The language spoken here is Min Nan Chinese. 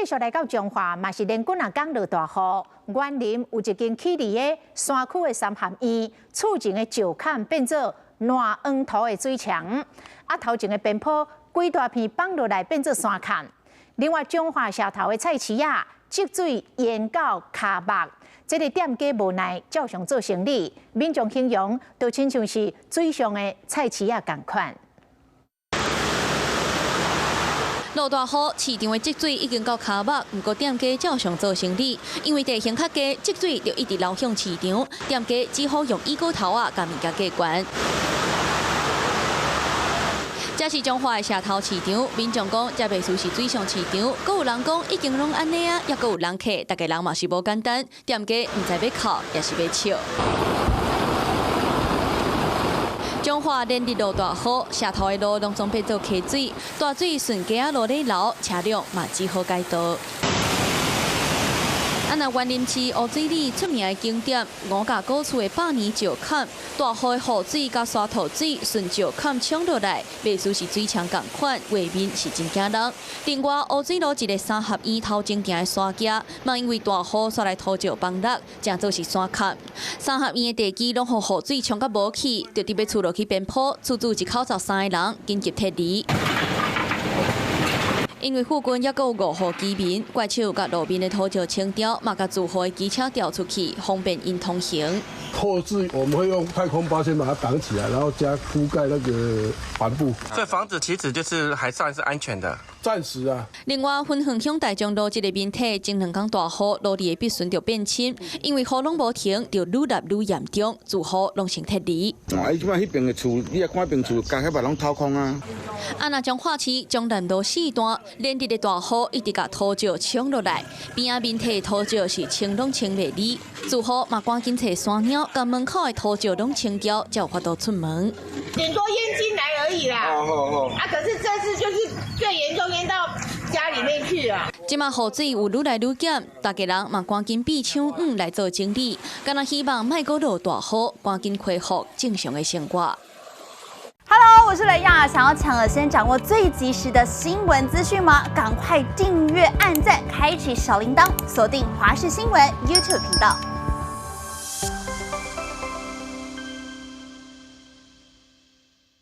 繼續來到彰化，嘛是連幾若工落大雨。員林有一間起佇个山區的三合院，厝前的石崁變做爛黃土的水牆，啊頭前的邊坡規大片崩落來變做山崁。另外，彰化社頭的菜市仔積水淹到跤目，這个店家無奈照常做生理，民眾形容就親像是水上的菜市仔仝款。落大雨，市場的積水已經到跤目，毋過店家照常做生理，因為地形較低，積水就一直流向市場，店家只好用椅膏頭仔共物件隔懸。這是彰化的社頭市場，民眾講這袂輸是水上市場，閣有人講已經攏按呢啊，抑閣有人客，逐家人嘛是無簡單，店家毋知欲哭抑是欲笑。彰化連日落大雨，社頭的路攏總變做溪水，大水順街仔路咧流，車輛嘛只好改道。啊，若員林市烏水里出名的景點五甲古厝的百年石崁，大雨的雨水佮沙土水順石崁沖落來，袂輸是水牆仝款，畫面是真驚人。另外，烏水路一个三合院頭前行的山屐，嘛因為大雨煞來土石崩落，成做是山崁。三合院的地基攏予雨水沖甲無去，就佇欲厝落去邊坡，厝主一口13个人緊急撤離。因為附近猶閣有五戶居民，怪手共路面的土石清掉，嘛共住戶的機車調出去，方便𪜶通行。後置我們會用太空包先把它擋起來，然後加覆蓋那個帆布。這房子其實就是還算是安全的。暫時啊。另外，芬園鄉大將路這个面體，前兩工大雨，路裡的積水就變深，因為雨攏無停，就愈來愈嚴重，住戶攏先撤離。哦，伊這擺彼邊的厝，你也看彼邊厝，加遐嘛攏掏空啊。啊，若彰化市彰南路四段，連日的大雨一直共土石沖落來，邊仔面體土石是清攏清袂離，住戶嘛趕緊揣山鳥，共門口的土石攏清掉，才有法度出門。頂多淹進來而已啦。哦哦。啊，可是這次就是最嚴重，淹到家裡面去啊。這馬雨水有愈來愈減，逐家人嘛趕緊變搶塭來做整理，敢若希望莫閣落大雨，趕緊恢復正常的生活。 Hello，我是雷亞，想要搶先掌握最及時的新聞資訊嗎？趕快訂閱、按讚、開啟小鈴鐺，鎖定華視新聞 YouTube 頻道。